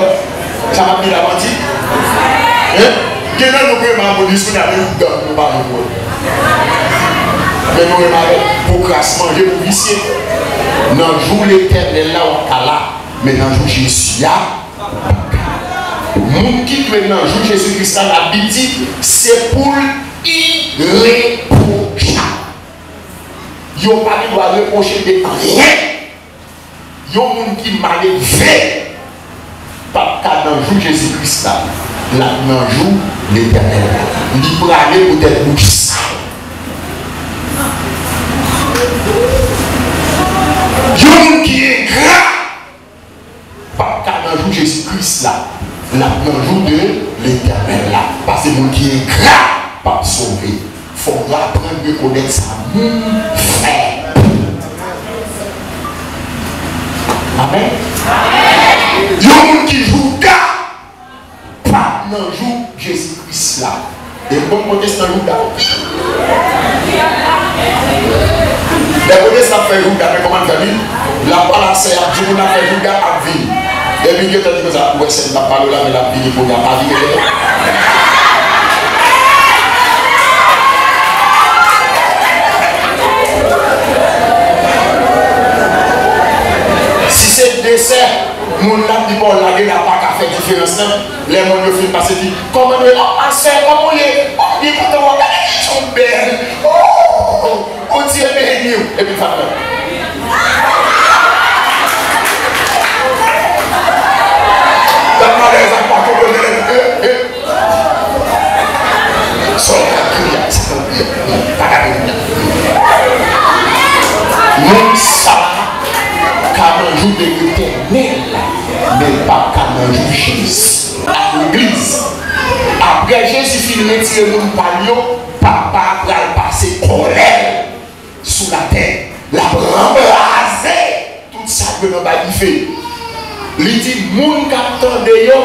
Sa m ap di la manti? Hein? Gen nan nou ki renmen ak moun isi, kounye a menm dan nou pa janm wè. Men nou renmen avè l pou kras manje, pou visye. Nan jou Letènèl la, w ap ka la. Men nan jou Jezi a, moun ki dwe nan jou Jezi Kris la, Labib di, se pou l ireprochab. Yo pa gen dwa repwoche de anyen. Yon moun ki malelve p ap ka nan jou Jezi Kris la, l ap nan jou Letènèl la. Li prale poutèt bouch sal. Yon moun ki engra p ap ka nan jou Jezi Kris la. L ap nan jou de Letènèl la. Paske moun ki engra p ap sove. Fò w aprann rekonèt sa moun fè. Amèn. Yon moun ki jouda p ap nan jou Jezi Kris la. E m konn pwotestan jouda. Lè pwotestan ap fè jouda, men kòman l fè vin? L ap pale ak sè a, ap di moun ap fè jouda ap vini. Epi gentan di konsa, ou wè sè m t ap pale w la, men l ap vini kounye a, pa vire dèyè. Si se de sè, moun l ap di pa w lage la pa ka fè diferans lan. Lè moun yo fin pase di, kòman nou ye? O, pastè, kòman w ye? O, m byen kontan wè w. Gade ki jan w bèl. O, Bondye beni w. Epi l fè. Gad malèz ak pa konprann, e, e. Sa w ka kriye a, sa w ka kriye a. Pa ka kriye a. Moun sa a ka nan jou de Letènèl la, men l p ap ka nan jou Jezi. Ak legliz. Apre Jezi fin retire moun pa l yo, Papa a pral pase kòlè l sou latè. L ap ranbraze tout sa k yo nan bay dife. Li di moun k ap tande yo,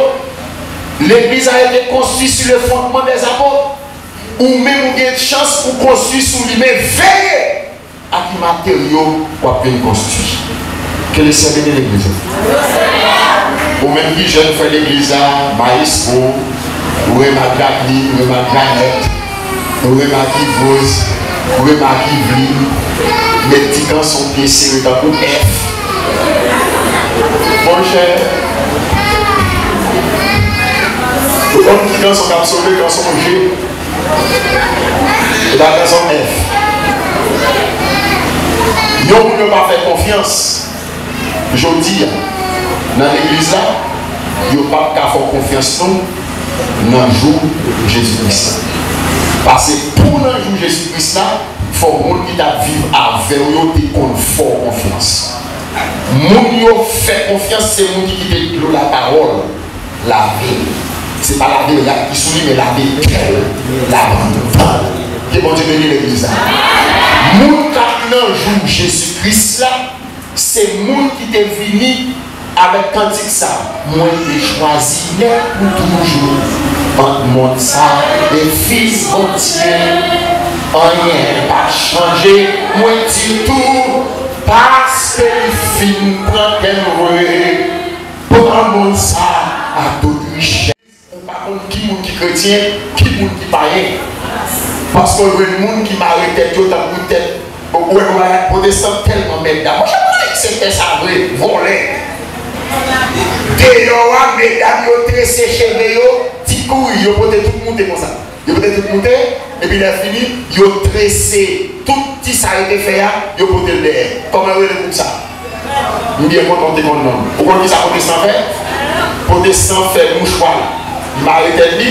legliz a été construit sur le fondement des apôtres. Ou menm ou gen chans pou konstwi sou li, men veye a ki materyo w ap vin konstwi. Ke Lesenyè beni legliz la. Ou menm ki jèn frè legliz la, mayestwo, ou renmen ak Jacqueline, ou renmen ak Jeannette, ou renmen ak Yvose, ou renmen ak Yveline, met ti kanson byen sere tankou F. Monchè, ou konn ki kanson k ap sove, kanson G. E pa kanson F. Yon moun yo pa fè konfyans jodi a nan legliz la, yo p ap ka fè w konfyans non nan jou Jezi Kris la. Paske pou nan jou Jezi Kris la, fò moun ki t ap viv avè w yo te konn fè w konfyans. Moun yo fè konfyans se moun ki kite dlo lapawòl lave. Se pa lave rad ki sou li, men lave kè l, lave anndan l. Ke Bondye beni legliz la. Moun k ap nan jou Jezi Kris la, se moun ki te vini avèk kantik sa, mwen te chwazi nèt pou toujou. Ant mond sa e fis Bondye, anyen pa chanje mwen ditou, paske li fin pran kè m vre. Pran mond sa ak tout richès. Ou pa konn ki moun ki kretyen, ki moun ki payen. Paske w jwenn moun ki mare tèt yo tankou tèt. Ou wè nou bagay pwotestan tèlman mèt dam. Monchè, mwen se fè sa vre, vòlè. Deyò a, medam yo trese cheve yo, ti kouri, yo pote tout moute konsa. Yo pote tout moute, epi lè fini, yo trese tout ti sa yo te fè a, yo pote l dèyè. Kòman yo rele gwoup sa? M byen kontan w te konn non l. Ou konn kisa pwotestan fè? Pwotestan fè mouchwa l, li mare tèt li,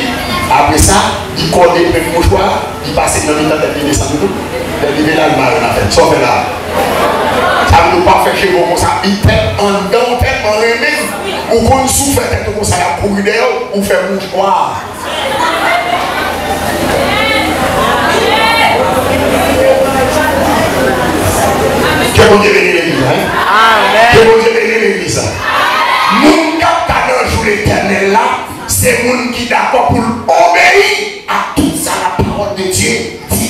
apre sa, li kòde menm mouchwa a, li pase l nan mitan tèt li, desann li tou. Lè l rive la, li mare l afè l. Sa w fè la a? Sa vle di w pa fè cheve w konsa, li tèt anndan w tèlman renmen l. Ou konn si w fè tèt ou konsa, y ap kouri dèyè w, ou fè mouchwa a. Ke Bondye beni legliz la, hein? Amèn. Ke Bondye beni legliz la. Moun k ap ka nan jou Letènèl la, se moun ki dakò pou l obeyi a tout sa la parole de Dieu di.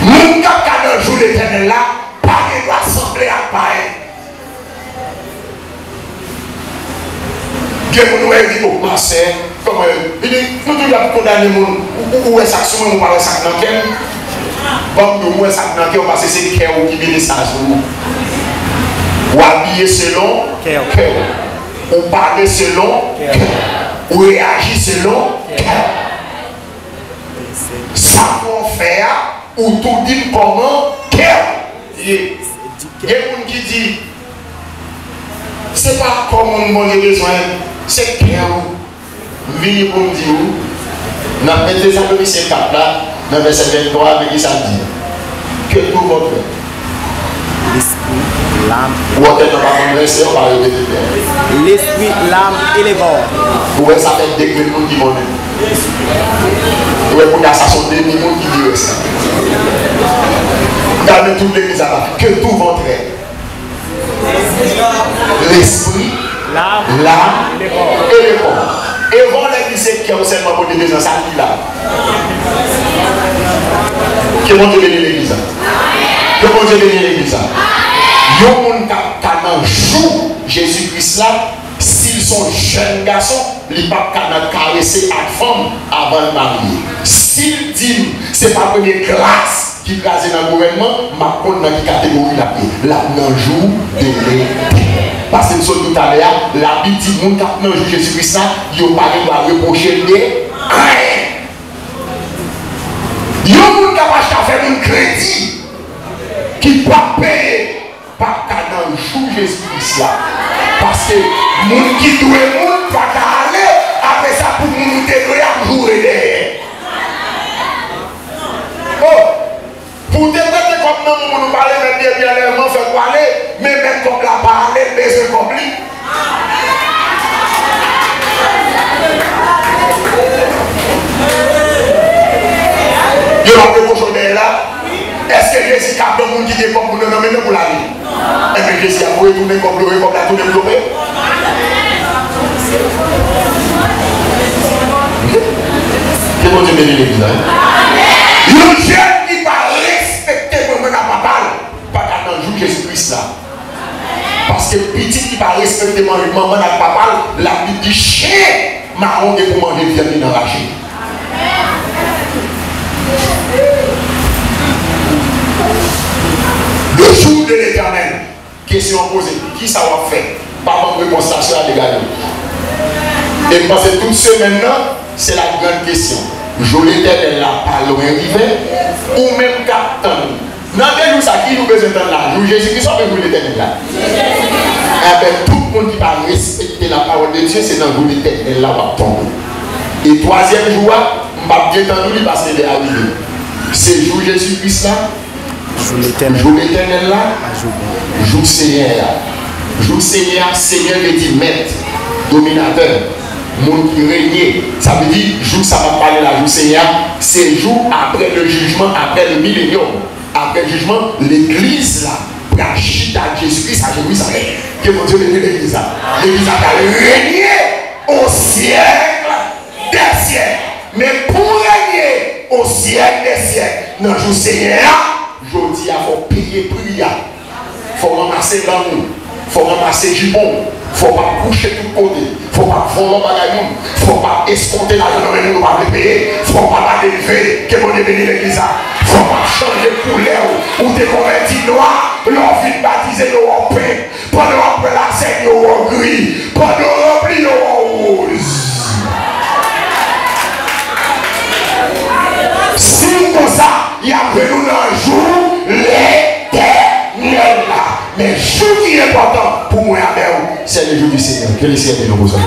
Moun k ap ka nan jou Letènèl la pa gen dwa sanble ak payen. Gen moun ou wè yo di, o, pastè, kòman yo? Li di, nou toujou ap kondane moun. Ou, ou, ou wè sa k sou mwen, ou pa wè sa k nan kè m. Ban m di w, m wè sa k nan kè w, paske se kè w ki mete sa sou ou. Ou abiye selon kè w. Ou pale selon kè w. Ou reyaji selon kè w. Sa fò w fè a, ou tou di m kòman kè w ye. Gen moun ki di, se pa kò moun Bondye bezwen, Se kè w. M vini pou m di w, nan Tèsalonichen kat la, nan vèsè venntwa, men ki sa l di. Que tout votre L'esprit, l'âme, Ou wè tèlman pa konn vèsè, ou pa repete tèks. L'esprit, l'âme et les corps. Ou wè sa fè de grenn moun ki konnen. Ou wè kounye a sa se yon demi moun ki di vèsè. M ta met tout legliz la. Que tout votre être. Lespri, lam, e lekò. E vòlè ki se kè w sèlman pote bezwen sa ki la. Ke Bondye beni legliz la. Ke Bondye beni legliz la. Yon moun k ap ka nan jou Jezi Kris la, si l se yon jèn gason, li p ap ka nan karese ak fanm avan l marye. Si l di m se pa premye klas ki kraze nan gouvènman, m ap konn nan ki kategori l ap ye. L ap nan jou de Letènèl. Paske m sot di w talè a, Labib di moun k ap nan jou Jezi Kris la, yo pa gen dwa repwoche l de anyen. Yon moun k ap achte afè moun kredi, ki p ap peye, p ap ka nan jou Jezi Kris la. Paske moun ki dwe moun pa ka ale, apre sa pou moun ou te dwe ap joure dèyè. Oh! Pou w te prete kòb nan men moun ou pa remèt li epi anlèvman fèt w ale, men mèt kòb la pa ale, l bezwen kòb li. Yo ap reproche w dèyè la. Èske Jezi ka pran moun ki gen kòb moun nan nan men l pou l ale? Enben, Jezi ap voye tounen kòb, voye kòb la tounen pou yo peye. Ke Bondye beni legliz la. Yon jèn ki pa respekte manman ak papa l pa ka nan jou Jezi Kris la. Paske pitit ki pa respekte man-, manman ak papa l, Labib di chen mawon gen pou manje vyann li nan rache. Le jour de l'Éternel, kesyon an poze, kisa w ap fè? Pa ban m repons la, sè a, degade w. E m panse tout semèn nan, se la grande question. Jou Letènèl la pa lwen rive, ou menm k ap tann. Nan de jou sa, ki jou w bezwen tann la? Jou Jezi Kris oubyen jou Letènèl la? Enben, tout moun ki pa respekte la parole de Dieu, se nan jou Letènèl la w ap tonbe. E twazyèm jou a, m p ap gentan di w li paske lè a rive. Se jou Jezi Kris la, jou Letènèl la, jou Senyè a. Jou Senyè a, Senyè vle di mèt, dominatè, moun ki renye. Sa vle di, jou sa m ap pale la, jou Senyè a, se jou apre le jijman, apre le milenyòm. Apre jijman, legliz la pral chita ak Jezi Kris a Jerizalèm. Ke Bondye beni legliz la. Legliz la pral renye o syèk dè syèk. Men pou renye o syèk dè syèk, nan jou Senyè a, jodi a, fò w peye pri a. Fò w ranmase lang ou. Fò w ranmase jipon w. Fò w pa kouche tout kote. Fò w pa vòlò bagay moun. Fò w pa eskonte lajan nan men moun ou pa vle peye. Fò w pa leve. Ke Bondye beni legliz la. Fò w pa chanje koulè w. Ou te konvèti nwa, lè w vin batize, yo wè w penk. Pandan w ap pran lasèn, yo wè w gri. Pandan w ranpli, yo wè w woz. Si w konsa, y ap jwenn ou nan jou Letènèl la. Men jou ki enpòtan pou mwen avè w, c'est le jour du Seigneur. Ke le Senyè beni w pou sa.